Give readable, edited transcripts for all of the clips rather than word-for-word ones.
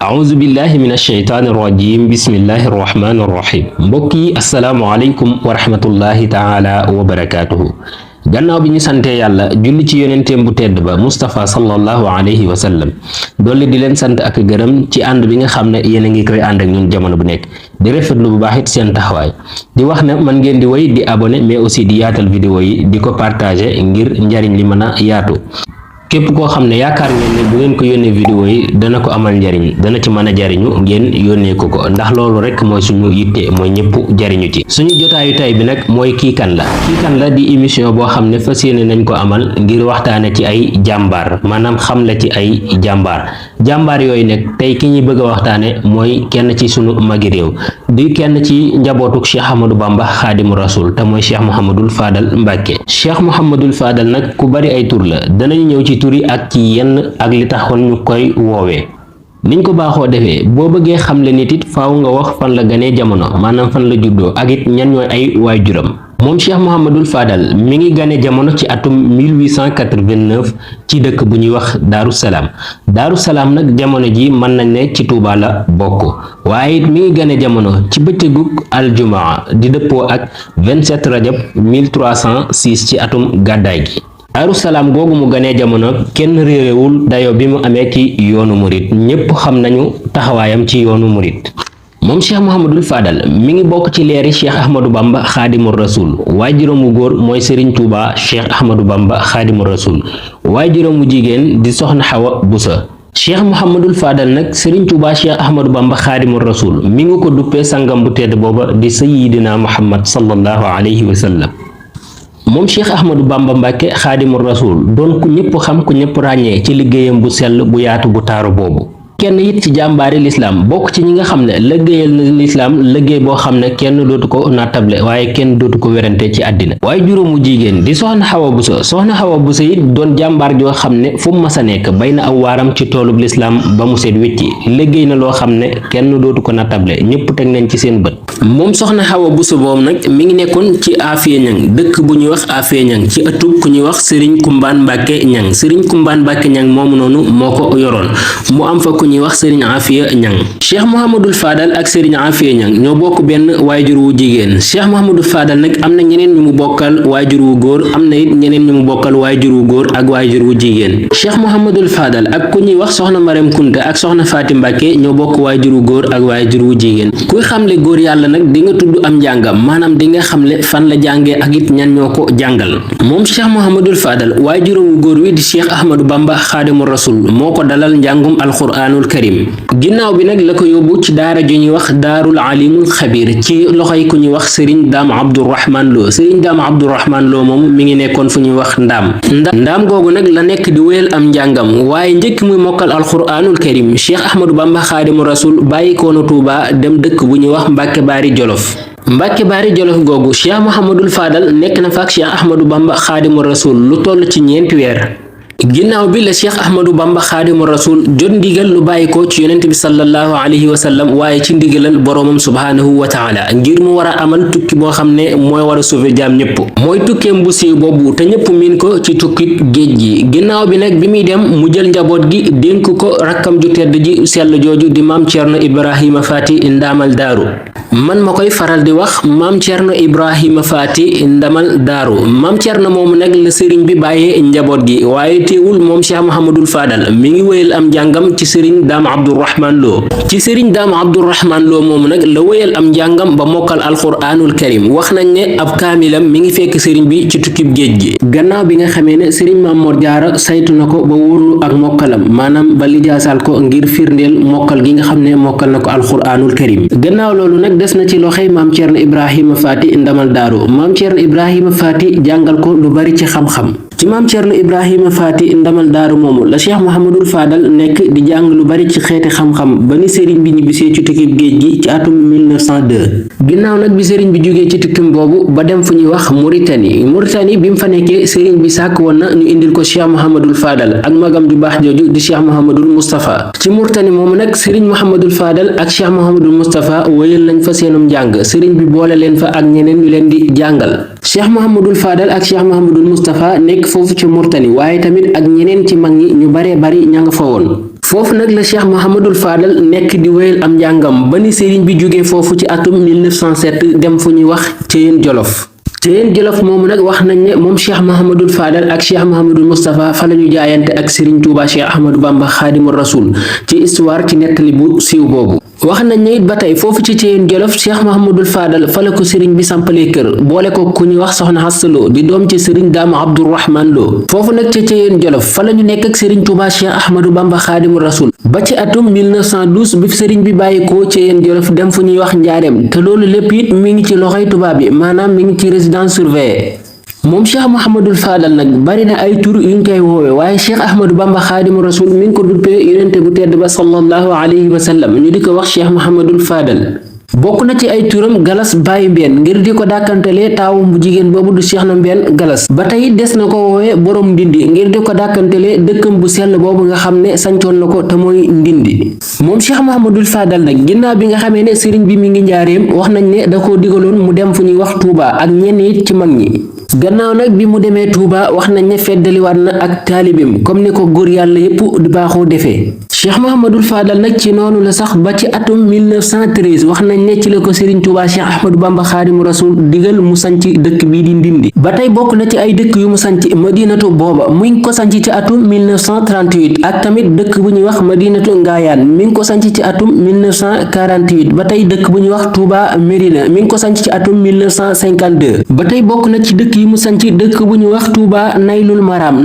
auzu billahi min alsheytaani irrajim bismillahi irrahmani irrahim mbokk yi asalaamualeykum wa rahmatullahi taala wa barakaatuhu gannaaw bi ñu santee yàlla julli ci yonenteem bu tedd ba Mustafa sallallahu alayhi wa sallam dolli di leen sant ak gërëm ci ànd bi nga xam ne yéen a ngi koy ànd ak ñun jamono bu nekk di rafetlu bu baax it seen taxawaay di wax ne man ngeen di woy di abonné mais aussi di yaatal vidéo yi di ko partager ngir njariñ li mën a yaatu képp koo xam ne yaakaar ngeen ne bu ngeen ko yónnee vidéo yi dana ko amal njariñ dana ci mën a jariñu ngeen yónnee ko ndax loolu rek mooy suñu yitte mooy ñëpp jariñu ci suñu jotaayu tay bi nag mooy kii kan la di émission boo xam ne fas yéene nañ ko amal ngir waxtaane ci ay jàmbaar maanaam xam la ci ay jàmbaar yooyu nag tey ki ñuy bëgg a waxtaane mooy kenn ci suñu magi réew di kenn ci njabootuk Cheikh Ahmadou Bamba Xaadimu Rasul te mooy Cheikh Mouhamadul Fadal Mbàkke Cheikh Mouhamadul Fadal nag ku bari ay tur la danañ ñëw ci turi ak ci yenn ak li taxoon ñu koy woowee niñ ko baaxoo defee boo bëggee xamle nit it faaw nga wax fan la ganee jamono maanaam fan la juddoo ak it ñan ñooy ay waajuram moom Cheikh Mouhamadul Fadal mi ngi gane jamono ci atum 1889 ci dëkk bu ñuy wax Daaru Salaam nag jamono ji mën nañ ne ci Tuuba la bokk waaye it mi ngi gane jamono ci bëccëgug aljumaa di dëppoo ak 27 rajab 1306 ci atum gàddaay gi Daaru Salaam googu mu ganee jamono kenn réerewul dayo bi mu amee ci yoonu murit ñépp xam nañu taxawaayam ci yoonu murit moom Cheikh Mouhamadul Fadal mi ngi bokk ci leeri Cheikh Ahmadou Bamba Xaadimu Rasul waajuram wu góor mooy Serigne Touba Cheikh Ahmadou Bamba Xaadimu Rasul waajuram wu jigéen di Soxna Xawa Busa Cheikh Mouhamadul Fadal nag Serigne Touba Cheikh Ahmadou Bamba Xaadimu Rasul mi ngi ko duppee sangam bu tedd booba di Sayyidina Muhammad sallallahu alayhi wa sallam moom Cheikh Ahmadou Bamba Mbàkke Xaadimu Rasul doon ku ñëpp xam ku ñëpp ràññee ci liggéeyam bu sell bu yaatu bu taaru boobu kenn it ci jàmbaari lislaam bokk ci ñi nga xam ne liggéeyal na lislaam liggéey boo xam ne kenn dootu ko nattable waaye kenn dootu ko werante ci àddina waaye juróomu jigéen di soxna Xawa Buso it doon jàmbaar joo xam ne fu mu mas a nekk bay na aw waaram ci toolub lislaam ba mu seet wecci liggéey na loo xam ne kenn dootu ko nattable ñëpp teg nañ ci seen bët moom soxna Xawa Buso boobu nag mi ngi nekkoon ci Afia Ñang dëkk bu ñuy wax Afia Ñang ci ëttub ku ñuy wax Sëriñ Kumbaan Mbàkke Ñang Sëriñ Kumbaan Mbàkke Ñang moomu noonu moo ko yoroon mu am fa ñuy wax Serigne Afia Ñang Cheikh Mouhamadul Fadal ak Serigne Afia Ñang ñoo bokk benn waajur wu jigéen Cheikh Mouhamadul Fadal nag am na ñeneen ñu mu bokkal waajur wu góor am na it ñeneen ñu mu bokkal waajur wu góor ak waajur wu jigéen Cheikh Mouhamadul Fadal ak ku ñuy wax soxna Marem Kunta ak soxna Faati Mbàkke ñoo bokk waajur wu góor ak waajur wu jigéen kuy xamle góor yàlla nag di nga tudd am njàngam maanaam di nga xamle fan la jàngee ak it ñan ñoo ko jàngal moom Cheikh Mouhamadul Fadal waajuram wu góor wi di Cheikh Ahmadou Bamba Xaadimu Rasul moo ko dalal njàngum alxuraanul karim ginnaaw bi nag la ko yóbbu ci daara ju ñuy wax daarul alimul xabir ci loxoy ku ñuy wax sëriñ daam abdourahman loo moomu mi ngi nekkoon fu ñuy wax ndaam googu nag la nekk di wéyal am njàngam waaye njëkk muy mokkal alxuraanul karim Cheikh Ahmadou Bamba Xaadimu Rasul bàyyi ko na Tuuba dem dëkk bu ñuy wax Mbàkke Baari Jolof googu Cheikh Mouhamadul Fadal nekk na fa ak Cheikh Ahmadou Bamba Xaadimu Rasul lu toll ci ñeenti weer ginnaaw bi la Cheikh Ahmadou Bamba Xaadimu Rasul jot ndigal lu bàyyi ko ci yonent bi sallallahu alayhi wa sallam waaye ci ndigalal boroomam subhaanahu wa taala ngir mu war a amal tukki boo xam ne mooy war a sauver jaam ñëpp mooy tukkeem bu siiw boobu te ñëpp miin ko ci tukkib géej gi ginnaaw bi nag bi muy dem mu jël njaboot gi dénk ko rakkam ju tedd ji sell jooju di maam Cerno Ibrahima Faati ndaamal daaru man ma koy faral di wax maam Cerno Ibrahima Faati ndamal daaru maam Cerno moomu nag la sëriñ bi bàyyee njaboot gi waaye teewul moom Cheikh Mouhamadul Fadal mi ngi wéyal am njàngam ci sëriñ daam Abdourahman Lo moomu nag la wéyal am njàngam ba mokkal alxuraanul karim wax nañ ne ab kaamilam mi ngi fekk sëriñ bi ci tukkib géej gi gannaaw bi nga xamee ne sëriñ Maam Mor Jaara saytu na ko ba wóorlu ak mokkalam maanaam ba lijaasal ko ngir firndeel mokkal gi nga xam ne mokkal na ko alxuraanul karim gannaaw loolu nag des na ci loxoy maam Cerno Ibrahima Faati ndamal daaru maam Cerno Ibrahima Faati jàngal ko lu bari ci xam-xam ci maam Cerno Ibrahima Faati ndamal daaru moomu la Cheikh Mouhamadul Fadal nekk di jàng lu bari ci xeeti xam-xam ba ni sëriñ bi ñibbisee ci tukkib géej gi ci atum 1902 ginnaaw nag bi sëriñ bi jógee ci tukkim boobu ba dem fu ñuy wax Mauritanie bi mu fa nekkee sëriñ bi sàkk woon na ñu indil ko Cheikh Mouhamadul Fadal ak magam ju baax jooju di Cheikh Mouhamadul Moustapha ci Mauritanie moomu nag sëriñ Mouhamadul Fadal ak Cheikh Mouhamadul Moustapha wéyal nañ fa seenum njàng sëriñ bi boole leen fa ak ñeneen ñu leen di jàngal Cheikh Mouhamadul Fadal ak Cheikh Mouhamadul Moustapha nekk foofu ci Mauritanie waaye tamit ak ñeneen ci mag ñi ñu baree bari ña nga fa woon foofu nag la Cheikh Mouhamadul Fadal nekk di wéyal am njàngam ba ni sëriñ bi jóge foofu ci atum 1907 dem fu ñuy wax Ceyeen Jolof. Ceyeen Jolof moomu nag wax nañ ne moom Cheikh Mouhamadul Fadal ak Cheikh Mouhamadul Moustapha fa la ñu jaayante ak Serigne Touba Cheikh Ahmadou Bamba Xaadimu Rasul ci histoire ci nettali bu siiw boobu. wax nañ ne it ba tey foofu ci Ceyeen Jolof Cheikh Mouhamadul Fadal fa la ko Serigne bi sampalee kër boole ko ku ñuy wax soxna Asta Lo di doom ci Serigne Daam Abdourahman Lo foofu nag ca Ceyeen Jolof fa la ñu nekk ak Serigne Touba Cheikh Ahmadou Bamba Xaadimu Rasul ba ci atum 1912 bi Serigne bi bàyyikoo Ceyeen Jolof dem fu ñuy wax Njaareem te loolu lépp it mi ngi ci loxoy tubaab bi maanaam mi ngi ci résidence surveillée. moom Cheikh Mouhamadul Fadal nag bari na ay tur yuñ koy woowe waaye Cheikh Ahmadou Bamba Xaadimu Rasul mi ngi ko duppee yonente bu tedd ba sallallahu alayhi wa sallam ñu di ko wax Cheikh Mouhamadul Fadal. bokk na ci ay turam Galas Baye Mbeen ngir di ko dàkkantelee taawum bu jigéen boobu du Cheikh na Mbeen Galas ba tey des na ko woowe borom Ndindi ngir di ko dàkkantelee dëkkam bu sell boobu nga xam ne sancoon na ko te mooy Ndindi. moom Cheikh Mouhamadul Fadal nag ginnaaw bi nga xamee ne sëriñ bi mi ngi njaareem wax nañ ne da koo digaloon mu dem fu ñuy wax Touba ak ñenn it ci mag ñi. gannaaw nag bi mu demee Touba wax nañ ne feddaliwaat na ak taalibim comme ni ko góor yàlla yépp di baaxoo defee. Cheikh Mouhamadul Fadal nag ci noonu la sax ba ci atum 1913 wax nañ ne ci la ko Serigne Touba Cheikh Ahmadou Bamba Xaadimu Rasul digal mu sanc dëkk bii di Ndindi ba tey bokk na ci ay dëkk yu mu sanc Madinatu booba mu ngi ko sanc ci atum 1938 ak tamit dëkk bu ñuy wax Madinatu Ngaayaan mi ngi ko sanc ci atum 1948 ba tey dëkk bu ñuy wax Touba Mérina mi ngi ko sanc ci atum 1952 ba tey bokk na ci dëkk yi mu sanc dëkk bu ñuy wax Touba Naylul Maram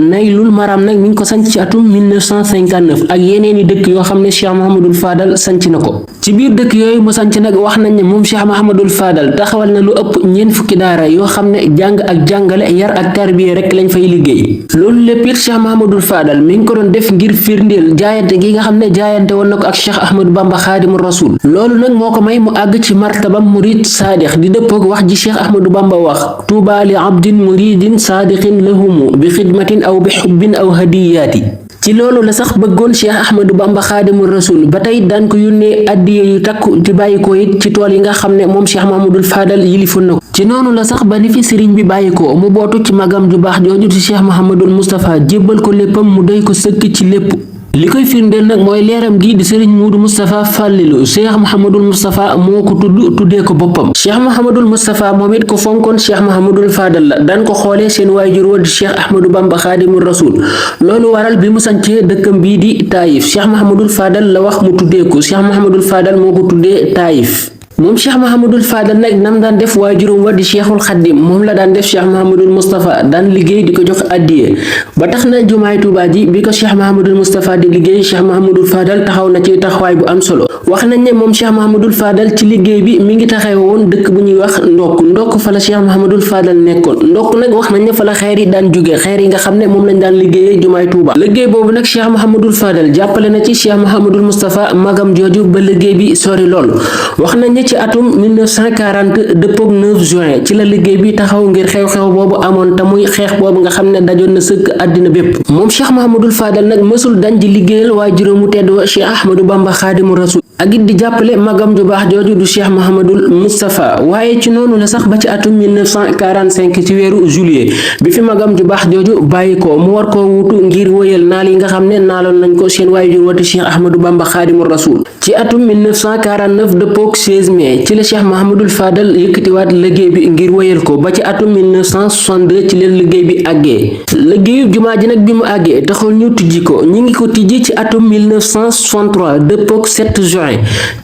nag mi ngi ko sanc ci atum 1959 ak yeneen dëkk yoo xam ne Cheikh Mouhamadul Fadal sanc na ko ci biir dëkk yooyu mu sanc nag wax nañ ne moom Cheikh Mouhamadul Fadal taxawal na lu ëpp ñeent fukki daara yoo xam ne jàng ak jàngale yar ak tarbiya rek lañ fay liggéey loolu lépp it Cheikh Mouhamadul Fadal mi ngi ko doon def ngir firndeel jaayante gi nga xam ne jaayante woon na ko ak Cheikh Ahmadou Bamba Xaadimu Rasul loolu nag moo ko may mu àgg ci martabam murid saadix di dëppoog wax ji Cheikh Ahmadou Bamba wax Tuuba li abdin muridin saadiqin lahumu bi xidmatin aw bi xubbin aw hadiyaati ci loolu la sax bëggoon Cheikh Ahmadou Bamba Xaadimu Rasul ba tey daan ko yónnee addiye yu takku di bàyyi ko it ci tool yi nga xam ne moom Cheikh Mouhamadul Fadal yilifoon na ko ci noonu la sax ba ni fi sëriñ bi bàyyi ko mu bootu ci magam ju baax jooju ci Cheikh Mouhamadul Moustapha jébbal ko léppam mu doy ko sëkk ci lépp li koy firndeel nag mooy leeram gi di sëriñ Muudu Moustapha Fàllilu Cheikh Mouhamadul Moustapha moo ko tuddee ko boppam Cheikh Mouhamadul Moustapha moom it ko fonkoon Cheikh Mouhamadul Fadal la daan ko xoolee seen waajur wa di Cheikh Ahmadou Bamba Xaadimu Rasul loolu waral bi mu sancee dëkkam bii di Taïf Cheikh Mouhamadul Fadal la wax mu tuddee ko Cheikh Mouhamadul Fadal moo ko tuddee Taïf moom Cheikh Mouhamadul Fadal nag nam daan def waajuram wa di Cheikhul Xaddim moom la daan def Cheikh Mouhamadul Moustapha daan liggéey di ko jox addiye ba tax na jumaay Tuubaa ji bi ko Cheikh Mouhamadul Moustapha di liggéey Cheikh Mouhamadul Fadal taxaw na ci taxawaay bu am solo wax nañ ne moom Cheikh Mouhamadul Fadal ci liggéey bi mi ngi taxaw woon dëkk bu ñuy wax ndokk fa la Cheikh Mouhamadul Fadal nekkoon ndokk nag wax nañ ne fa la xeer yi daan jóge xeer yi nga xam ne moom lañ daan liggéeyee jumaay Tuubaa liggéey boobu nag Cheikh Mouhamadul Fadal jàppale na ci Cheikh Mouhamadul Moustapha magam jooju ba liggéey bi sori lool wax nañ ne ci atum 1940 dëppook 9 juin ci la liggéey bi taxaw ngir xew-xew boobu amoon te muy xeex boobu nga xam ne dajoon na sëkk àddina bépp moom Cheikh Mouhamadul Fadal nag mësul dañ di liggéeyal waajuram mu tedd wa Cheikh Ahmadou Bamba Xaadimu Rasul ak it di jàppale magam ju baax jooju du Cheikh Mouhamadul Moustapha waaye ci noonu la sax ba ci atum 1945 ci weeru juillet bi fi magam ju baax jooju bàyyi ko mu war koo wuutu ngir wëyal naal yi nga xam ne naaloon nañ ko seen waajur wati Cheikh Ahmadou Bamba Xaadimu Rasul ci atum 1949 dëppook 16 mai ci la Cheikh Mouhamadul Fadal yëkkatiwaat liggéey bi ngir wëyal ko ba ci atum 1962 ci leen liggéey bi àggee liggéeyu jumaa ji nag bi mu àggee taxul ñu tijji ko ñi ngi ko tijji ci atum 1963 dëppook 7 juin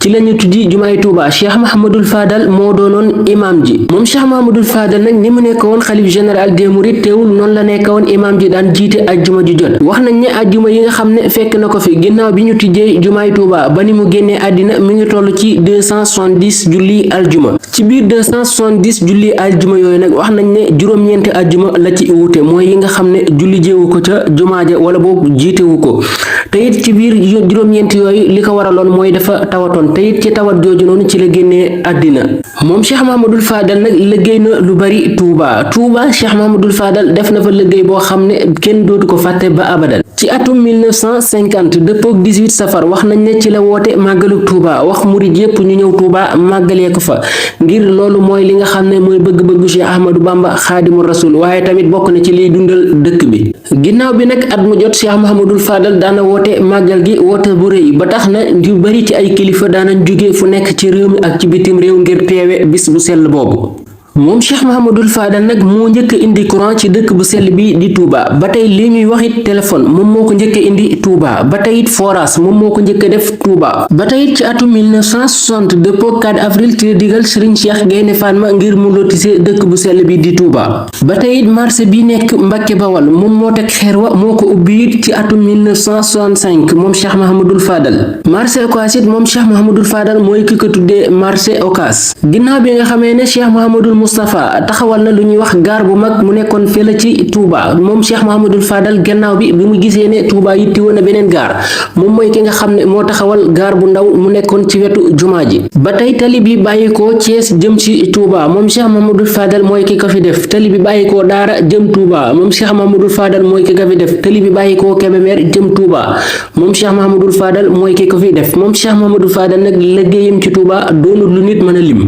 ci lañu tijji jumaay Tuuba Cheikh Mouhamadul Fadal moo doonoon imam ji moom Cheikh Mouhamadul Fadal nag ni mu nekk woon xalif général des mourides teewul noonu la nekk woon imam ji daan jiite ajjuma ju jot wax nañ ne ajjuma yi nga xam ne fekk na ko fi ginnaaw bi ñu tijjee jumaay Tuuba ba ni mu génnee àddina mi ngi toll ci 270 julli aljuma ci biir 270 julli aljuma yooyu nag wax nañ ne juróom-ñeenti aljuma la ci wuute mooy yi nga xam ne julli jéewu ko ca jumaa ja wala boobu jiitewu ko te it ci biir juróom-ñeenti yooyu li ko waraloon mooy dafa tawatoon te it ci tawat jooju noonu ci la génnee àddina moom Cheikh Mouhamadul Fadal nag liggéey na lu bari Touba Cheikh Mouhamadul Fadal def na fa liggéey boo xam ne kenn dootu ko fàtte ba abadan ci atum 1950 dëppook 18 safar wax nañ ne ci la woote màggalu Touba wax murid yépp ñu ñëw Touba màggalee ko fa ngir loolu mooy li nga xam ne mooy bëgg-bëggu Cheikh Ahmadou Bamba Xaadimu Rasul waaye tamit bokk na ci liy dundal dëkk bi ginnaaw bi nag at mu jot Cheikh Mouhamadul Fadal daana woote woote màggal gi woote bu rëy ba tax na ñu bari ci ay kilifa daanañ jóge fu nekk ci réew mi ak ci bitim réew ngir teewe bis bu sell boobu. moom Cheikh Mahamadul Fadal nag moo njëkk a indi courant ci dëkk bu sell bi di Touba ba tey li ñuy wax it téléphone moom moo ko njëkk a indi Touba ba tey it forage moom moo ko njëkk a def Touba ba tey it ci atum 1960 dëppoo 4 avril ci digal Serigne Cheikh Gaïndé Fatma ngir mu lotissé dëkk bu sell bi di Touba ba tey it marché bi nekk Mbàkke Bawal moom moo teg xeer wa moo ko ubbi it ci atum 1965 moom Cheikh Mahamadul Fadal marché Ocass it moom Cheikh Mahamadul Fadal mooy ki ko tuddee marché Ocass ginnaaw bi nga xamee ne Cheikh Mahamadul Moustapha taxawal na lu ñuy wax gaar bu mag mu nekkoon fële ci Touba moom Cheikh Mahamadul Fadal gannaaw bi mu gisee ne Touba yitti woon na beneen gaar moom mooy ki nga xam ne moo taxawal gaar bu ndaw mu nekkoon ci wetu jumaa ji ba tey tali bi bàyyikoo Thiès jëm ci Touba moom Cheikh Mahamadul Fadal mooy ki ko fi def tali bi bàyyikoo Daara jëm Touba moom Cheikh Mahamadul Fadal mooy ki ko fi def tali bi bàyyikoo Kébémer jëm Touba moom Cheikh Mahamadul Fadal mooy ki ko fi def moom Cheikh Mahamadul Fadal nag liggéeyam ci Touba doonul lu nit mën a lim.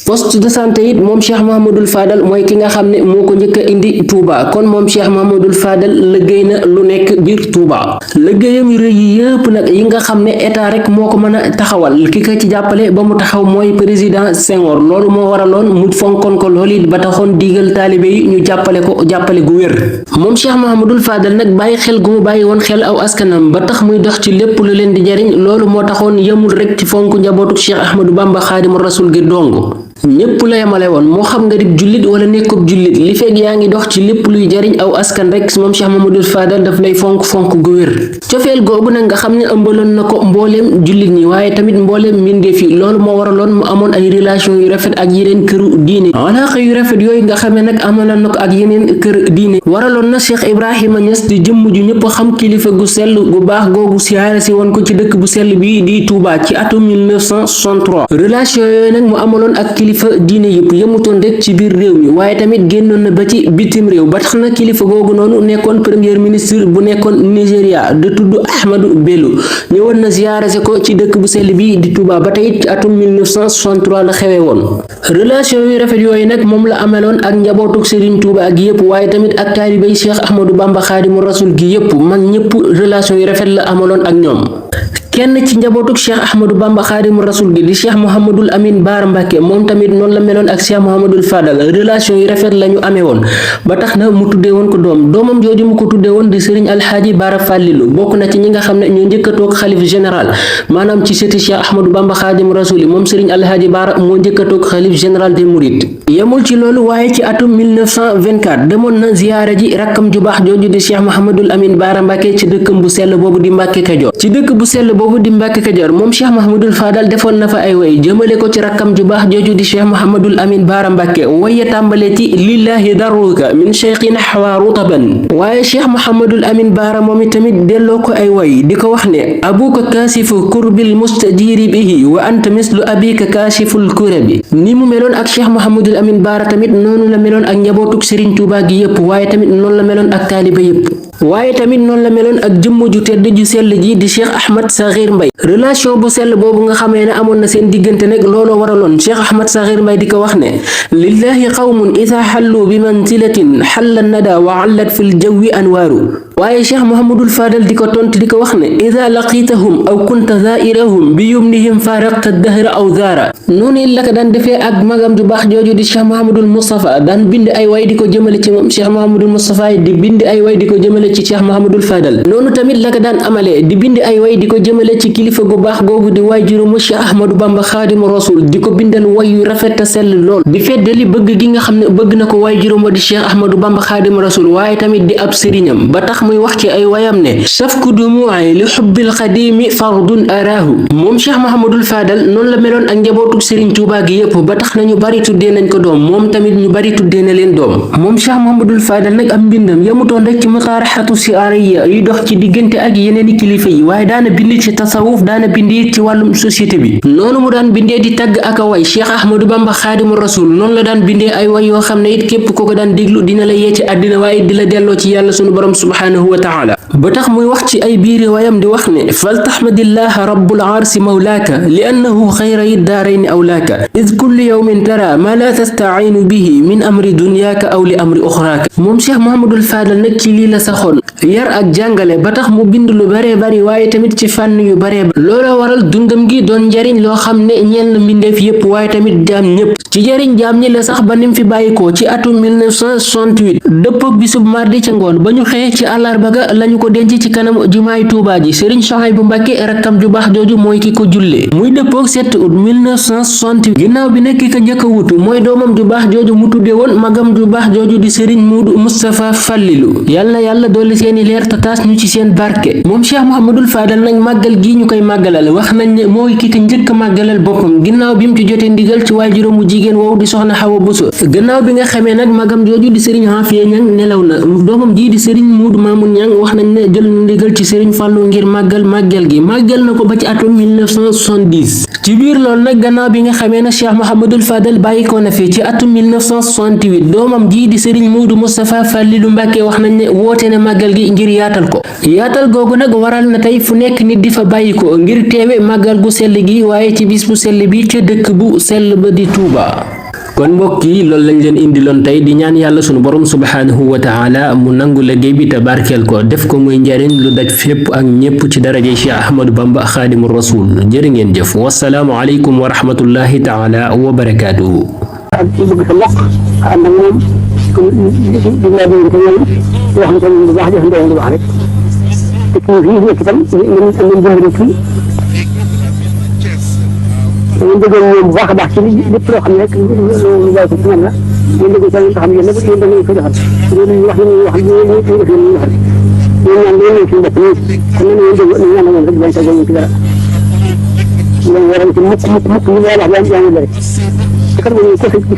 poste de santé it moom Cheikh Mahamadul Fadal mooy ki nga xam ne moo ko njëkk a indi Touba kon moom Cheikh Mahamadul Fadal liggéey na lu nekk biir Touba liggéeyam yu rëy yi yëpp nag yi nga xam ne état rek moo ko mën a taxawal ki ko ci jàppale ba mu taxaw mooy président Senghor loolu moo waraloon mu fonkoon ko loolu it ba taxoon digal taalibe yi ñu jàppale ko jàppale gu wér moom Cheikh Mahamadul Fadal nag bàyyi xel gu mu bàyyi woon xel aw askanam ba tax muy dox ci lépp lu leen di jariñ loolu moo taxoon yemul rek ci fonk njabootu Cheikh Ahmadou Bamba Xaadimu Rasul gi dong ñépp la yemale woon moo xam nga di jullit wala nekkub jullit li fekk yaa ngi dox ci lépp luy jariñ aw askan rek moom Cheikh Mahamadul Fadal daf lay fonk gu wér cofeel googu nag nga xam ne ëmbaloon na ko mbooleem jullit ñi waaye tamit mbooleem mbindeef yi loolu moo waraloon mu amoon ay relation yu rafet ak yeneen këru diine alaaqa yu rafet yooyu nga xamee nag amaloon na ko ak yeneen kër diine waraloon na Cheikh Ibrahima Niass di jëmm ju ñëpp xam kilifa gu sell gu baax googu siyaare si woon ko ci dëkk bu sell bi di Touba ci atum 1963 relation yooyu nag mu amaloon ak kilifa diine yëpp yemutoon rek ci biir réew mi waaye tamit génnoon na ba ci bitim réew ba tax na kilifa googu noonu nekkoon premier ministre bu nekkoon Nigéria de tudd Ahmadou Bello ñëwoon na ziyaare ko ci dëkk bu sell bi di Touba ba tey ci atum 1963 la xewee woon relation yu rafet yooyu nag moom la ameloon ak njabootuk Serigne Touba ak yëpp waaye tamit ak taalibey Cheikh Ahmadou Bamba Xaadimu Rasul gi yëpp mag ñëpp relation yu rafet la amaloon ak ñoom kenn ci njabootuk Cheikh Ahmadou Bamba Xaadimu Rasul gi di Cheikh Mouhamadul Amin Baara Mbàkke moom tamit noonu la meloon ak Cheikh Mahamadul Fadal relation yu rafet la ñu amee woon ba tax na mu tuddee woon ko doomam jooju mu ko tuddee woon di Serigne Alxaaji Baara Fàllilu bokk na ci ñi nga xam ne ñoo njëkk a toog xalif général maanaam ci sëti Cheikh Ahmadou Bamba Xaadimu Rasul moom Serigne Alxaaji Baara moo njëkk a toog xalif général des Mourides yemul ci loolu waaye ci atum 1924 demoon na ziyaara ji rakkam ju baax jooju di Cheikh Mouhamadul Amin Baara Mbàkke ci dëkkam bu sell boobu di Mbàkke Kajoor ci dëkk bu sell boobu di Mbàkke Kajoor moom Cheikh Mahamadul Fadal defoon na fa ay way jëmale ko ci rakkam ju baax jooju di Cheikh Mouhamadul Amin Baara Mbàkke waye tàmbale ci lillahi daruka min cheikhina xawaa rutaban waaye Cheikh Mouhamadul Amin Baara moom itamit delloo ko ay way di ko wax ne abuka kaasifu kurbil mustajiri bihi wa anta mislu abika kaasiful kurabi ni mu meloon ak Cheikh Mouhamadul Amin Baara tamit noonu la meloon ak njabootuk Serigne Touba gi yëpp waaye tamit noonu la meloon ak taaliba yëpp waaye tamit noonu la meloon ak jëmm ju tedd ju sell ji di Cheikh Ahmad Sakhir Mbaye relation bu sell boobu nga xamee ne amoon na seen diggante nag looloo waraloon Cheikh Ahmad Sakhir Mbaye di ko wax ne lillahi qawmun ida xallu bi manzilatin xalla nada wa allat fil jawwi anwaaru waaye Cheikh Mahamadul Fadal di ko tontu di ko wax ne ida laqitahum aw kunta zairahum bi yumnihim faraqta dahra aw zaara noonu la ko daan defee ak magam ju baax jooju di Cheikh Mahamadul Moustapha daan bind ay way di ko jëmale ci moom Cheikh Mahamadul Moustapha di bind ay way di ko jëmale ci Cheikh Mahamadul Fadal noonu tamit la ko daan amalee di bind ay way di ko jëmale ci kilifa gu baax googu di waay juróomu Cheikh Ahmadou Bamba Xaadimu Rasul di ko bindal way yu rafet te sell lool di feddali bëgg gi nga xam ne bëgg na ko waay juróom di Cheikh Ahmadou Bamba Xaadimu Rasul waaye tamit di ab sëriñam ba tax muy wax ci ay wayam ne safku dumu'i li xubbil xadimi fardun araahu moom Cheikh Mahamadul Fadal noonu la meloon ak njabootuk Serigne Touba gi yëpp ba tax na ñu bari tuddee nañ ko doom moom tamit ñu bari tuddee na leen doom moom Cheikh Mahamadul Fadal nag am mbindam yamutoon rek ci mutaaraxatu siyaariya yi dox ci diggante ak yeneeni kilifa yi waaye daana bind ci tasawuf daana bind ci wàllum société bi noonu mu daan bindee di tagg ak a way Cheikh Ahmadou Bamba Xaadimu Rasul noonu la daan bindee ay way yoo xam ne it képp ko ko daan déglu dina la yee ci àddina waaye di la delloo ci yàlla sunu borom subhaanahu wa taala ba tax muy wax ci ay biiri wayam di wax ne faltaxmadillaha rabbul arsi mawlaaka li annahu xayra yi daarayni awlaaka id kulli yawmin tara ma la tastaciinu bihi min amri dunyaaka aw li amri uxraaka. moom Cheikh Mouhamadul Fadal nag ci lii la saxoon yar ak jàngale ba tax mu bind lu baree bari waaye tamit ci fànn yu baree bari looloo waral dundam gi doon njariñ loo xam ne ñeel na mbindeef yépp waaye tamit jaam ñépp ci jariñ jaam ñi la sax ba nim fi bàyyikoo ci atum 1968 dëppook bisub mardi ca ngoon ba ñu xëyee ci àllarba ga lañu ko denc ci kanam jumaay Tuubaa ji Sëriñ Suhaybu Mbàkke rakkam ju baax jooju mooy ki ko jullee muy dëppook 7 août 1968 ginnaaw bi nekk ki ko njëkk a wutu mooy doomam ju baax jooju mu tudde woon magam ju baax jooju di Sëriñ Muudu Mustapha Fallilu yàlla dolli seeni leer tataas ñu ci seen barke. moom Cheikh Mouhamadul Fadal nag màggal gi ñu koy màggalal wax nañ ne mooy ki ko njëkk a màggalal boppam ginnaaw bi mu ci jotee ndigal ci waajuram mu jigéen woowu di soxna Xawa Buso gannaaw bi nga xamee nag magam jooju di Sëriñ Xaafiya Ñang nelaw na doomam jii di Sëriñ Muudu Maamun Ñang wax nañ ne jël na ndigal ci Sëriñ Fàllu ngir màggal gi màggal na ko ba ci atum 1970 ci biir loolu nag gannaaw bi nga xamee ne Cheikh Mouhamadul Fadal bàyyikoo na fi ci atum 1968 doomam jii di Sëriñ Muudu Mustapha Fallilu Mbàkke wax nañ ne woote na màggal gi ngir yaatal ko yaatal googu nag waral na tey fu nekk nit di fa bàyyikoo ngir teewe màggal gu sell gi waaye ci bis bu sell bi ca dëkk bu sell ba di Tuuba. kon mbokk yi loolu lañ leen indiloon tey di ñaan yàlla sunu borom subhaanahu wa taala mu nangu liggéey bi te barkeel ko def ko muy njariñ lu daj fépp ak ñépp ci daraje Cheikh Ahmadou Bamba xaadimu rasul jërë ngeen jëf wasalaamu aleykum wa rahmatullahi taala wa barakaatuhu. ak bëgg sa mbokk ànd ak moom di la dégg te ñoom yoo xam ne lu baax jëfandikoo lu baax rek te kii fii nekk itam ngeen dimbali fii ngeen déggoon ñoom bu baax a baax ci lépp loo xam ne rek lu bàyyi ko ci ñoom la ngeen dégg sa xam yéen nag yéen da ngeen ko defal yéen wax ñu wax ñu def ñu defal yéen ñaan leen suñu bopp nii kon nag ngeen dégg ñu ñaan moom rek bañ sa ñu ci dara ngeen waral ci mukk ñu wax yaa ngi rek te kat moom ko fi